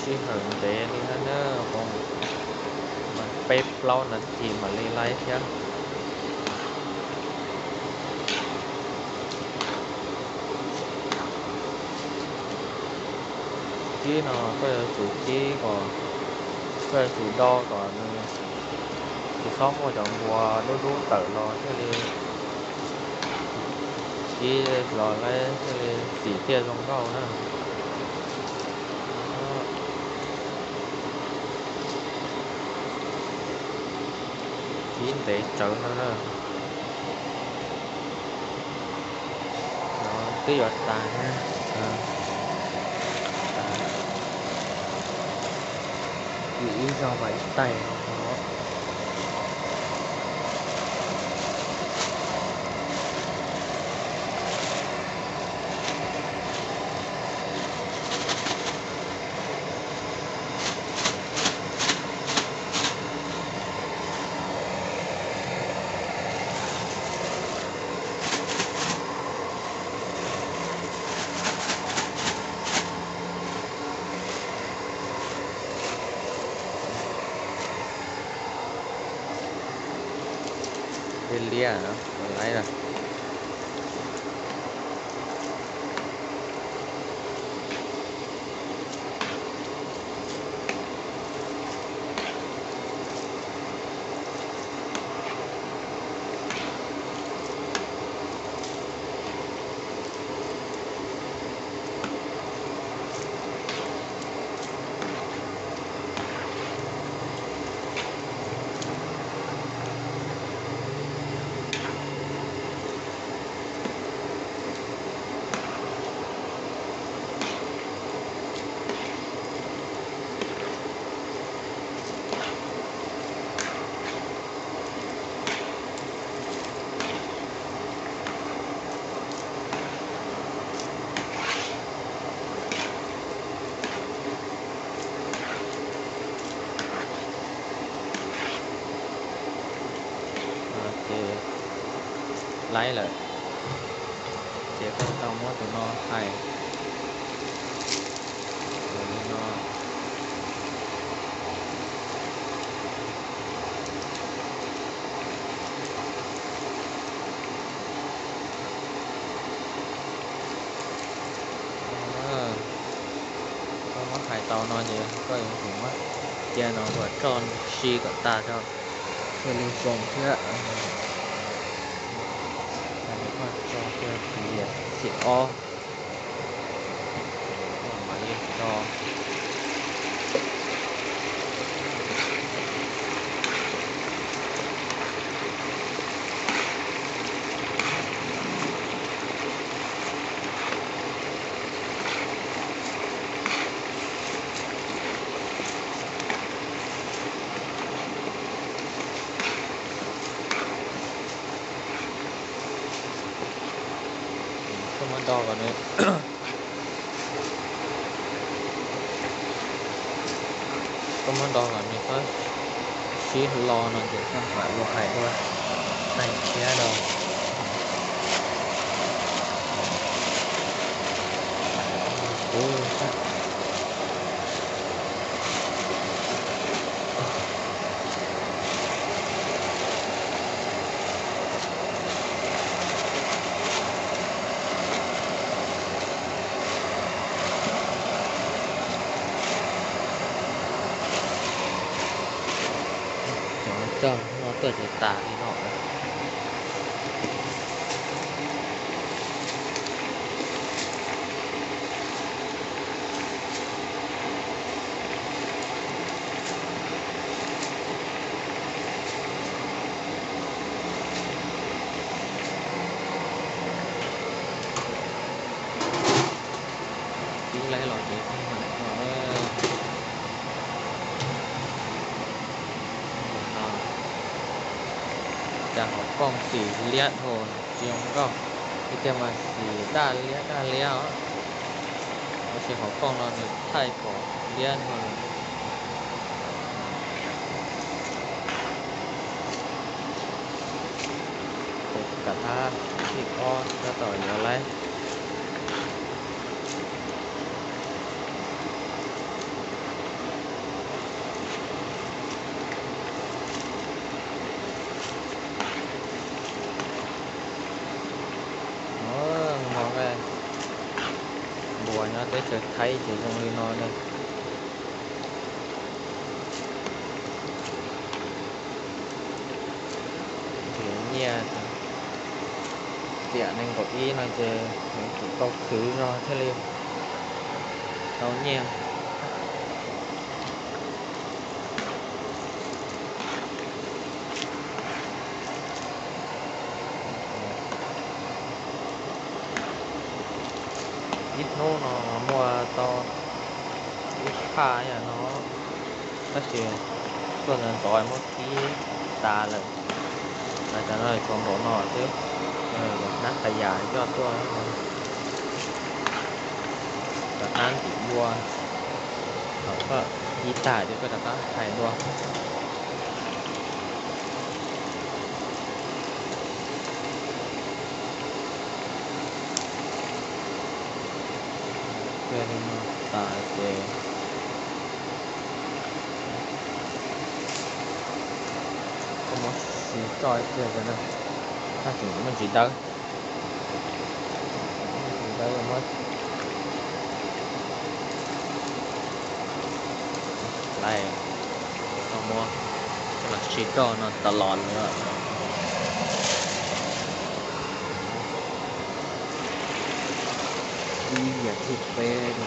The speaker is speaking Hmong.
Sij hawm ntev li na, peb plaub nas this mam li laib thiab. Kib no koj yuav tsum kib kom, koj yuav tsum do kom nws tsis txhob muaj cov npua dub dub tawm los thiaj li kib los laib thiaj li xim tiaj zoo nkauj na. Kib ntev tsawv no na. No twb yuav tas thiab. Ib zaug mas ib taig no. Liab liab no, laib lawm. Ces laib lawm, ces koj tau muab tus no hais li no. Koj muab hais tau no ces koj yuav tsum muab cia no kom tso si kom tas tso, thiaj li zoo thiab. Koj tso cia xim ob, mam li do. Koj muab do kom nws, koj muab do kom nws txhob sib hlo no ces koj mam li hais dua taig tshiab rau. Cov no cog no tuaj ces tas li no lawm. Kib laib los ces kib mam no. Cas hauv kooj xim liab dhau tsis zoo nkauj, ib tiag mas xim daj liab daj liab os. Tab sis hauv kooj no nws thaij kom liab dhau lawm. Kuv kam thab thib ob tab tom yuav laib. Teb chaws Thaib ces zoo li no ne. Nyiaj tiam nees nkaum ib no ces yuav tsum tau khwv zog thiaj li tau nyiaj. Ib hnub no muaj tau ib phaj yam no, tab sis tuaj ntxov ntxov muab kib tas lawm. Cov no tsuas npaum no xwb, hnab qhov yam coj tuaj, cov hnab ntim npua, thaum koj kib tag ces koj rov qab hais dua. Kiag li no tas ces koj muab siv tso kiag, tab sis muaj ntsis dawb, ntsis dawb muab lais, koj muab coj los siv roj no tas los lawm. Ib yam thib peb.